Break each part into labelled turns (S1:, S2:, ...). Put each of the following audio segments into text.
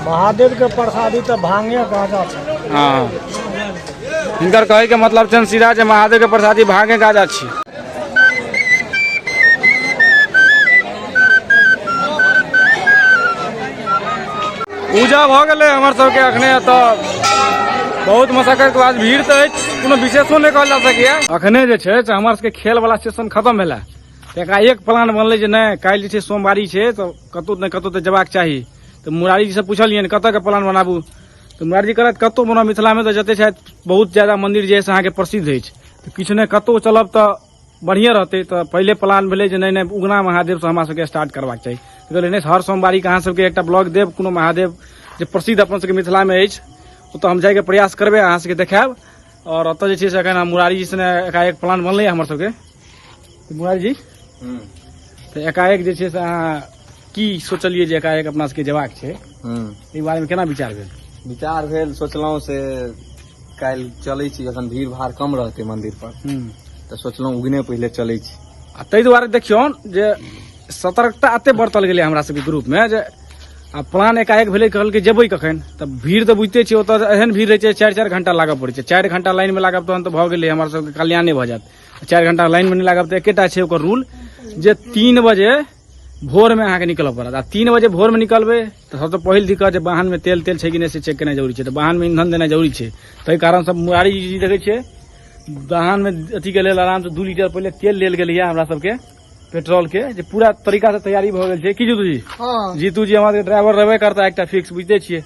S1: महादेव के प्रसादी तऽ भांगे गांजा छै।
S2: हँ, हिनकर कहैके मतलब छनि सीधा जे महादेव के प्रसादी भांगे गाजा छी। पूजा भऽ गेलै हमर सबके अखने एतऽ बहुत मशक्कत के बाद। भीड़ तऽ अछि, कोनो विशेषो नहि कहल जा सकैया। अखने जे छै से हमर सबके खेल वाला सेशन खत्म भेला तऽ एका एक प्लान बनलै जे नहि, काल्हि जे छै सोमवारी छै तऽ कतहु ने कतहु तऽ जेबाक चाही। तऽ मुरारी जी से पुछलियनि कतऽ के प्लान बनाबू, तऽ मुरारी जी कहलथि कतहु बनाउ, मिथिलामे तऽ जते छथि बहुत ज्यादा मंदिर जे है से अहाँके प्रसिद्ध अछि, तऽ किछु नहि कतहु चलब तऽ बढ़िएँ रहतै। तऽ पहिले प्लान भेलै जे नहि नहि, उगना महादेवसँ हमरा सबके स्टार्ट करबाक चाही। तऽ कहलियै नहि, हर सोमवारीके अहाँ सबके एकटा ब्लॉग देब, कोनो महादेव जे प्रसिद्ध अपन सबके मिथिलामे अछि ओतऽ हम जाइके प्रयास करबै, अहाँ सबके देखायब। आओर ओतऽ जे छै से एखन हम मुरारी जी सने एकाएक प्लान बनलै हमर सबके। तऽ मुरारी जी, तऽ एकाएक जे छै से अहाँ की सोचलियै जे एकाएक अपना सबके जेबाक छै, एहि बारेमे केना विचार भेल?
S3: विचार भेल, सोचलहुँ से काल्हि चलै छी, जखन भीड़ भाड़ कम रहतै मंदिर पर, तऽ सोचलहुँ उगने पहिले चलै छी।
S2: आ ताहि दुआरे देखियौ जे सतर्कता एते बरतल गेलै हमरा सबके ग्रुपमे जे आ प्लान एकाएक भेलै, कहलकै जेबै कखन, तऽ भीड़ तऽ बुझिते छियै, ओतऽ एहन भीड़ रहै छै 4-4 घंटा लागऽ पड़ै छै। 4 घंटा लाइनमे लागब तहन तऽ भऽ गेलै, हमर सबके कल्याणे भऽ जायत। 4 घंटा लाइनमे नहि लागब तऽ एकेटा छै ओकर रूल जे 3 बजे भोरमे अहाँके निकलऽ पड़त। आ 3 बजे भोरमे निकलबै तऽ सबसँ पहिल दिक्कत जे वाहनमे तेल तेल छै कि नहि से चेक केनाइ जरूरी छै, तऽ वाहनमे ईंधन देनाइ जरूरी छै। ताहि कारण सब मुरारी जी देखै छियै वाहनमे अथीके लेल आरामसँ 2 लीटर पहिले तेल लेल गेलैए हमरा सबके पेट्रोलके, जे पूरा तरीकासँ तैयारी भऽ गेल छै। की जीतू जी?
S1: हँ।
S2: जीतू जी हमर ड्राइवर रहबे करता एकटा फिक्स, बुझिते छियै,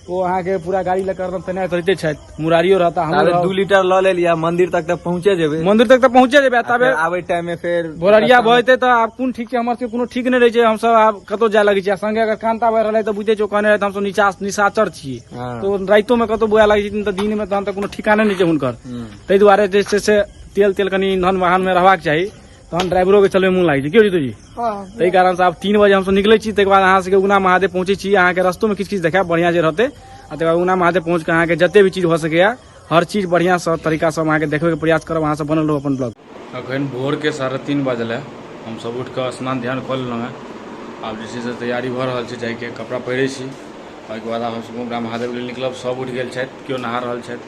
S2: ओ अहाँके पूरा गाड़ी लऽ कऽ हरदम तैनात रहिते छथि। मुरारियो रहता, हमहूँ
S3: ताबे
S2: रहब।
S3: 2 लीटर लऽ लेलियै, मंदिर तक तऽ पहुँचे जेबै।
S2: मंदिर तक तऽ पहुँचे जेबै, आ ताबे
S3: फेर आबै टाइम में फेर
S2: भोररिया भऽ जेतै तऽ आब कोन ठीक छै, हमर सबके कोनो ठीक नहि रहै छै। हमसब आब कतौ जाय लगै छियै, आ संगे अगर कांता भए रहलै तऽ बुझिते छियै, ओ कहने रहै हमसब निशाचर छियै, तऽ रातिो मे कतौ बुआ लागै छथिन तऽ दिन मे तहन तऽ कोनो ठिकाने नहि छै हुनकर। ताहि दुआरे जे छै से तेल तेल कनि ईंधन वाहन मे रहबाक चाही, तहन ड्राइवरो के चलबै मोन लागै छै। क्यों जीतू जी? ताहि कारण से आब 3 बजे हमसब निकलै छी, ताहिके बाद अहाँ सबके उगना महादेव पहुँचै छी, अहाँके रस्तो मे किछु किछु देखायब बढ़िआँ जे रहतै, आ तकर बाद उगना महादेव पहुँच कऽ अहाँके जते भी चीज भऽ सकैया हर चीज बढ़िआँ सँ तरीका सँ हम अहाँके देखबैके प्रयास करब। अहाँ सब बनल रहू अपन ब्लॉग। अखन भोर के 3:30 बजल है, हमसब उठि कऽ स्नान ध्यान कऽ लेलहुँ हेँ। आब जे छै से तैयारी भऽ रहल छै जाइके, कपड़ा पहिरै छी, ओहिके बाद आब हमसब उगना महादेव लेल निकलब। सब उठि गेल छथि, केओ नहा रहल छथि,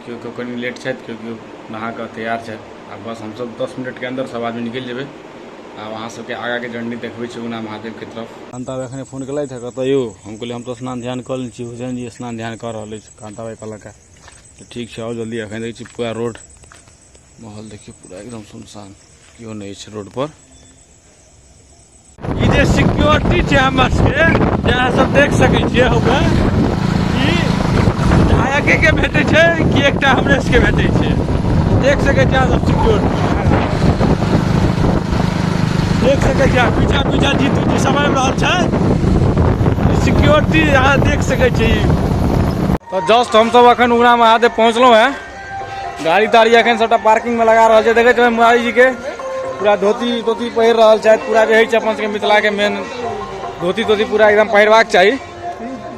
S2: केओ केओ कनि लेट छथि, केओ केओ नहा कऽ तैयार छथि। आ बस हमसब 10 मिनटके अन्दर सब आदमी निकलि जेबै। आब अहाँ सबके आगाँके जर्नी देखबै छी उगना महादेवके तरफ। कांता भाई एखने फोन केलथि हँ, कतऽ यौ? हम कहलियै हम तऽ स्नान ध्यान कऽ लेने छी, हुसैन जी स्नान ध्यान कऽ रहल अछि। कांता भाई कहलक हँ तऽ ठीक छै, आउ जल्दी। एखन देखै छी पूरा रोड माहौल देखियौ पूरा एकदम सुनसान, केओ नहि अछि रोड पर।
S4: ई जे सिक्योरिटी छै हमर सबके, जे अहाँ सब देख सकै छियै होबे, ई विधायके के भेटै छै कि एकटा हमरे सबके भेटै छै? देख सकै छियै अहाँ सब, सिक्योरिटी देख सकै छियै। पीछा पीछा जीतू जी सब आबि रहल छै, सिक्योरिटी अहाँ देख सकै छियै।
S2: तऽ जस्ट हमसब अखन उगना महादेव पहुँचलहुँ हेँ। गाड़ी ताड़ी अखन सबटा पार्किंग में लगा रहल छै। देखै छियै मुरारी जी के पूरा धोती तोती पहिर रहल छथि, पूरा जे होइ छै अपन सबके मिथिला के मेन धोती तोती पूरा एकदम पहिरबाक चाही।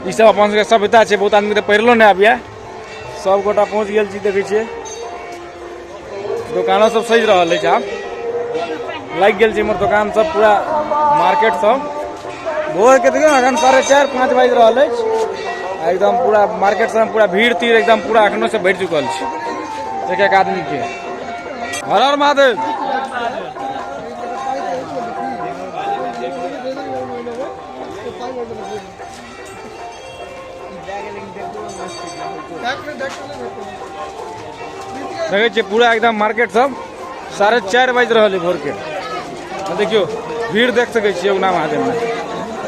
S2: ई सब अपन सबके सभ्यता छै, बहुत आदमी तऽ पहिरलो नहि आबैया। सब गोटा पहुँच गेल छी, देखै छियै दोकानो सब सजि रहल अछि, आब लागि गेल छै इम्हर दोकान सब, पूरा मार्केट सब। भोर के देखियौ अखन 4:30-5 बाजि रहल अछि, एकदम पूरा मार्केट सब पूरा भीड़ तीड़ एकदम पूरा अखनो से भरि चुकल छै एक एक आदमी के। हर हर महादेव। देखै छियै पूरा एकदम मार्केट सब 4:30 बाजि रहल है भोर के। देखियौ भीड़ देख सकै छियै उगना महादेव में।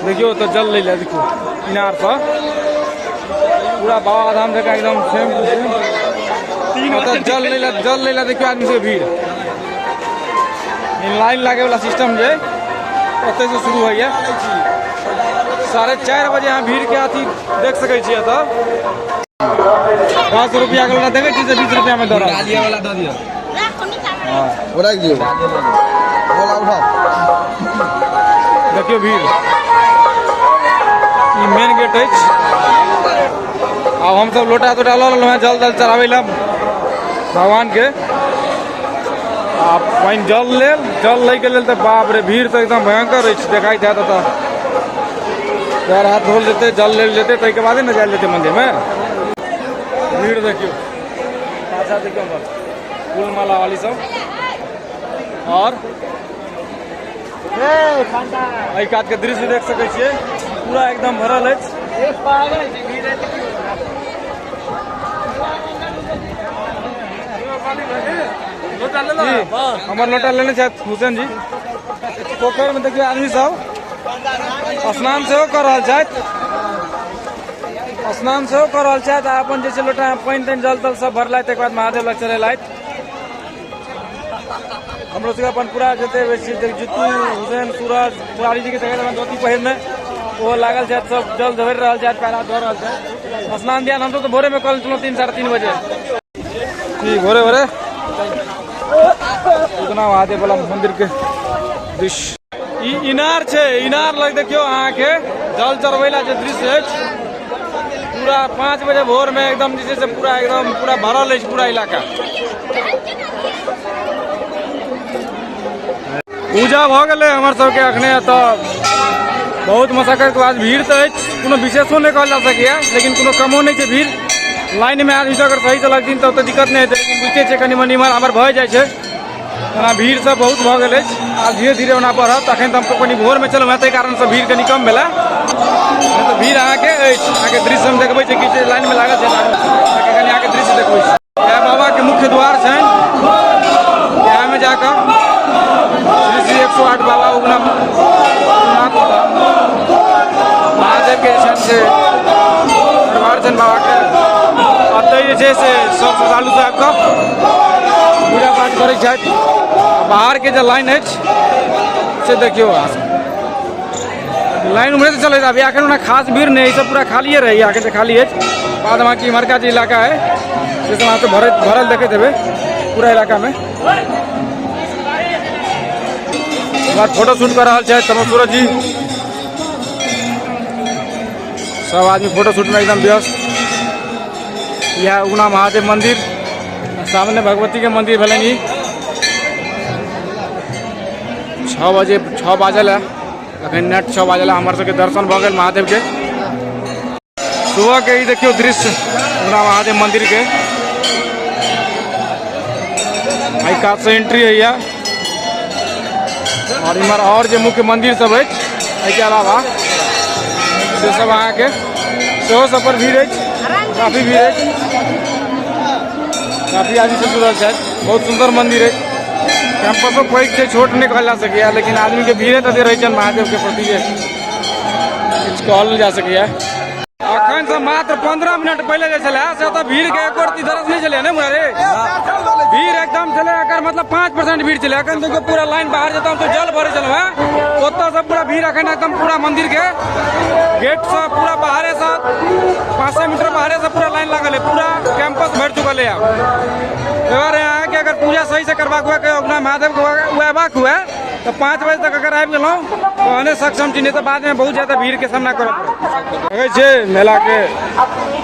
S2: देखियौ तऽ जल लै लए, देखियौ इनार पर पूरा बाबा धाम जकाँ एकदम सेम टू सेम। ओतऽ जल लै लए, जल लै लए देखियौ आदमी सबके भीड़। लाइन लागे वाला सिस्टम जे ओतऽ से शुरू होइया। 4:30 बजे अहाँ भीड़ के अथी देख सकै छियै। एतऽ 10 रुपया के देखै छियै से 20 रुपया में दऽ रहल।
S3: वाला दऽ दिअ।
S5: राखि दियौ, बोला उठाओ।
S2: देखियौ भीड़, ई मेन गेट अछि। आब हमसब लोटा तोटा लऽ लेलहुँ हेँ जल तल चढ़ाबै लए भगवान के। आ पानि जल लेल, जल लैके लेल तऽ बाप रे भीड़ तऽ एकदम भयंकर अछि, देखाइत हैत एतऽ। पैर हाथ धोल जेतै, जल लेल जेतै, ताहिके बादे ने जायल जेतै मंदिरमे। भीड़ देखियौ, पाछा देखियौ हमर फूल माला वाली सब। और एहि कात के दृश्य देख सकै छियै, पूरा एकदम भरल अछि। जी, हमर लोटा लेने छथि हुसैन जी। पोखरि में देखियौ आदमी सब स्नान सेहो कऽ रहल छथि, स्नान सेहो कऽ रहल छथि आ अपन जे छै लोटा में पानि तानि जल तल सब भरलथि, तकर बाद महादेव लग चलेलथि। हमरो सबके अपन पूरा जते बेसी जितू, हुसैन, सूरज, पुरारी जी के देखैत अपन धोती पहिरने ओहो लागल छथि, सब जल भरि रहल छथि, पैर हाथ धो रहल छथि। स्नान ध्यान हमसब तऽ भोरे में कऽ लेलहुँ 3-3:30 बजे। की भोरे भोरे उगना महादेव वाला मंदिर के दृश्य। ई इनार छै, इनार लग देखियौ अहाँके जल चढ़बै ला जे दृश्य अछि, पूरा 5 बजे भोर में एकदम जे छै से पूरा एकदम पूरा भरल अछि पूरा इलाका। पूजा भऽ गेलै हमर सबके अखने एतऽ, बहुत मशक्कत के बाद। भीड़ तऽ अछि, कोनो विशेषो नहि कहल जा सकैए, लेकिन कोनो कमो नहि छै भीड़। लाइन में आदमी सब अगर सही से लगथिन तब तऽ दिक्कत नहि हेतै, लेकिन बुझिते छियै कनि मनि इम्हर आम्हर भऽ जाइ छै। ओना भीड़ सब बहुत भऽ गेल अछि, आब धीरे धीरे ओना बढ़त। अखन तऽ हम कनि भोरमे चलहुँ हेँ, ताहि कारणसँ भीड़ कनि कम भेलै, नहि तऽ भीड़ अहाँके अछि। अहाँके दृश्य हम देखबै छी कि जे लाइनमे लागल छै आदमी, कनि अहाँके दृश्य देखबै छी। इएह बाबाके मुख्य द्वार छनि, इएहमे जाकऽ श्री श्री 108 बाबा उगना महादेवके जे छनि से दरबार छनि बाबाके। एतऽ जे छै से सब श्रद्धालु सब आबि कऽ पूजा पाठ करै छथि। बाहरके जे लाइन अछि से देखियौ, अहाँ लाइन उम्हरे से चलैत। अभी एखन ओना खास भीड़ नहि, ई सब पूरा खालिए रहैए एखन तऽ खाली अछि। बाद बाकी इम्हरका जे इलाका है से सब अहाँ भरल भरल देखैत हेबै पूरा इलाकामे। फोटो शूट कऽ रहल छथि तमो सूरज जी, सब आदमी फोटो शूट में एकदम व्यस्त। यह उगना महादेव मंदिर, सामने भगवती के मंदिर भेलनि। ई 6 बजे, 6 बाजल है अखन, नेट 6 बाजल है। हमर सबके दर्शन भऽ गेल महादेव के। सुबह के ई देखियौ दृश्य उगना महादेव मंदिर के। एहि कात से एंट्री होइए और इम्हर और जे मुख्य मंदिर सब अछि एहिके अलावा से सब अहाँके सेहो सब पर भीड़ अछि, काफी भीड़ अछि, काफी आदमी सब जुड़ल छथि। बहुत सुन्दर मंदिर अछि, कैंपसो पैघ छै, छोट नहि कहल जा सकैए, लेकिन आदमी के भीड़े तते रहै छनि महादेव के प्रति जे किछु कहल नहि जा सकैए। अखन से मात्र 15 मिनट पहिले जे छलै से ओतऽ भीड़ के एको रत्ती दरस नहि छलै ने मुरारी, भीड़ एकदम छलै, एकर मतलब 5% भीड़ छलै। अखन देखियौ पूरा लाइन बाहर जेतऽ हम जल भरै छलहुँ हेँ, ओतऽ से पूरा भीड़ अखन एकदम पूरा मंदिर के गेट से पूरा बाहरे से 500 मीटर बाहरे से पूरा लाइन लागल है, पूरा कैंपस भरि चुकल है। आब एबार अहाँके अगर पूजा सही से करबाक हुए, कहियो अपना महादेव के अयबाक हुए तऽ 5 बजे तक अगर आबि गेलहुँ तहने सक्षम छी, नहि तऽ बादमे बहुत ज्यादा भीड़के सामना करऽ पड़त। देखै छियै मेलाके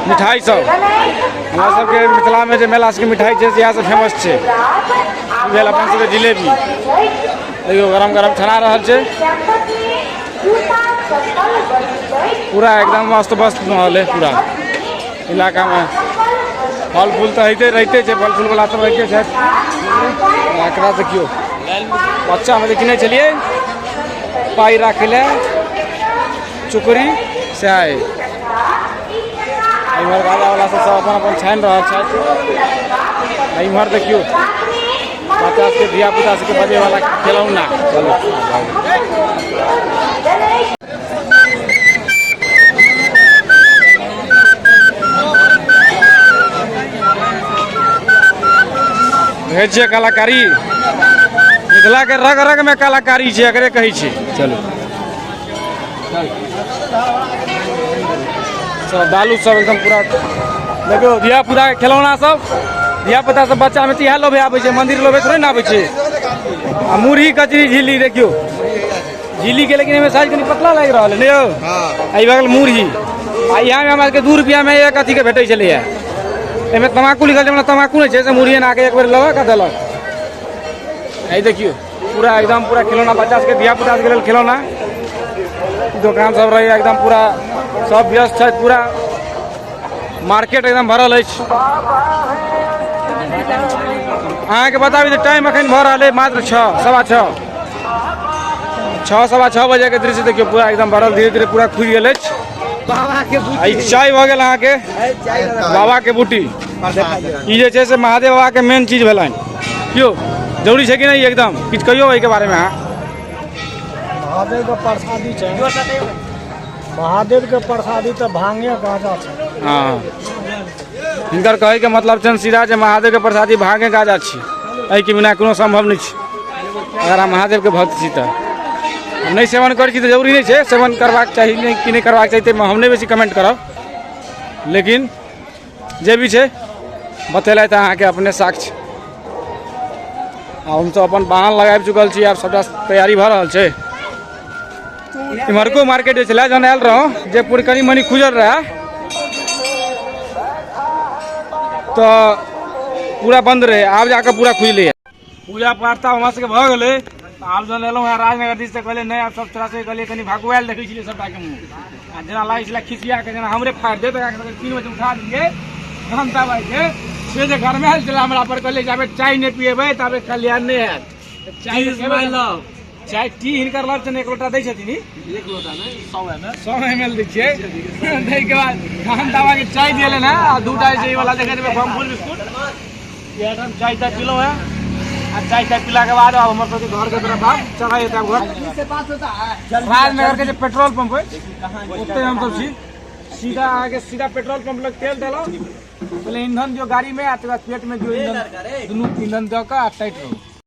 S2: मिठाई सब, हमरा सबके मिथिलामे जे मेला सबके मिठाई छै से इएह सब फेमस छै। ई भेल अपन सबके जिलेबी, देखियौ गरम गरम छना रहल छै, पूरा एकदम अस्त व्यस्त माहौल है पूरा इलाकामे। फल फूल तऽ होइते रहिते छै, फल फूल वाला सब रहिते छथि। एकरा देखियौ, बच्चामे जे किनै छलियै पाइ राखै लए चुकरी, सएह अइ। इम्हर गाजा वाला सब अपन अपन छानि रहल छथि। आ इम्हर देखियौ बच्चा सबके धिया पुता सबके बजे वाला खेलौना। चलू देखै छियै कलाकारी, मिथिला के रग रग में कलाकारी छै, एकरे कहै छै। चलू सब बालू सब एकदम पूरा देखियौ धिया पुता के खेलौना सब। धिया पुता सब बच्चा में तऽ इएह लोभे आबै छै, मंदिर लोभे थोड़े ने आबै छै। आ मुरही कचरी झिल्ली देखियौ, झिल्ली के लेकिन एहिमे साइज कनि पतला लागि रहल है ने यौ। एहि भऽ गेल मुरही। आ इएहमे हमरा सबके 2 रुपैआमे एक अथीके भेटै छलैए। एहिमे तमाकू लिखल छै, मतलब तमाकू नहि छै से मुरही एना कऽ एक बेर लगा कऽ देलक। एहि देखियौ पूरा एकदम पूरा खिलौना, बच्चा सबके धिया पुता सबके लेल खिलौना दोकान सब रहैए एकदम पूरा। सब व्यस्त छथि, पूरा मार्केट एकदम भरल अछि। अहाँके बताबी तऽ टाइम एखन भऽ रहल अइ मात्र 6, 6:15, 6, 6:15 बजे के दृश्य देखियौ, पूरा एकदम भरल, धीरे धीरे पूरा खुलि गेल अछि। आ ई चाय भऽ गेल अहाँके बाबा के बूटी। ई जे छै से महादेव बाबा के मेन चीज भेलनि। यौ जरूरी छै कि नहि एकदम किछु कहियौ एहिके बारेमे अहाँ?
S1: महादेव के प्रसादी छै, महादेव के प्रसादी तऽ भांगे गांजा छै।
S2: हँ, हिनकर कहैके मतलब छनि सीधा जे महादेव के प्रसादी भांगे गाजा छी, एहिके बिना कोनो सम्भव नहि छै। अगर अहाँ महादेवके भक्त छी तऽ नहि सेवन करै छी तऽ जरूरी नहि छै सेवन करबाक चाही नहि कि नहि करबाक चाही, ताहिमे हम नहि बेसी कमेंट करब, लेकिन जे भी छै बतेलथि अहाँके अपने साक्ष्य। आ हमसब अपन वाहन लगाबि चुकल छी, आब सबटा तैयारी भऽ रहल छै। इम्हरको मार्केट जे छलै जहन आयल रहौं जे पूरी कनि मनि खुजल रहै तऽ पूरा बंद रहै, आब जाकऽ पूरा खुजलैए। पूजा पाठ तऽ हमरा सबके भऽ गेलै। आब जहन एलहुँ हेँ राजनगर दिस तऽ कहलियै नहि आब सब तरह से कहलियै कनि भकुआयल देखै छलियै सबटाके मुँह, आ जेना लागै छलै खिसिया के जेना हमरे फाड़ि देत, एकरा सबके 3 बजे उठा देलियै घंटा भाइके से जे गरमायल छलै हमरा पर। कहलियै जाबे चाय नहि पिएबै ताबे कल्याण नहि हैत। चाय चाय टी हिनकर लव छनि, 1 लोटा दै छथिन, 1 लोटा नहि 100 ml दै छियै। ताहिके बाद घंटा के चाय दिएलनि हेँ आ 2टा जे ई वाला देखैत हेबै बमफूल बिस्कुट, इएह ठाम चाय ताय पीलहुँ हेँ। आ चाय ताय पीलाके बाद आब हमर सबके घरके तरफ आब चला जेतै। आब घर राजनगर के जे पेट्रोल पंप अछि ओतहि हमसब छी। सीधा अहाँके सीधा पेट्रोल पंप लग तेल देलहुँ, पहिले ईंधन दियौ गाड़ी में आ तकर बाद पेट में दियौ ईंधन, दुनू ईंधन दऽ कऽ आ टाइट रहू।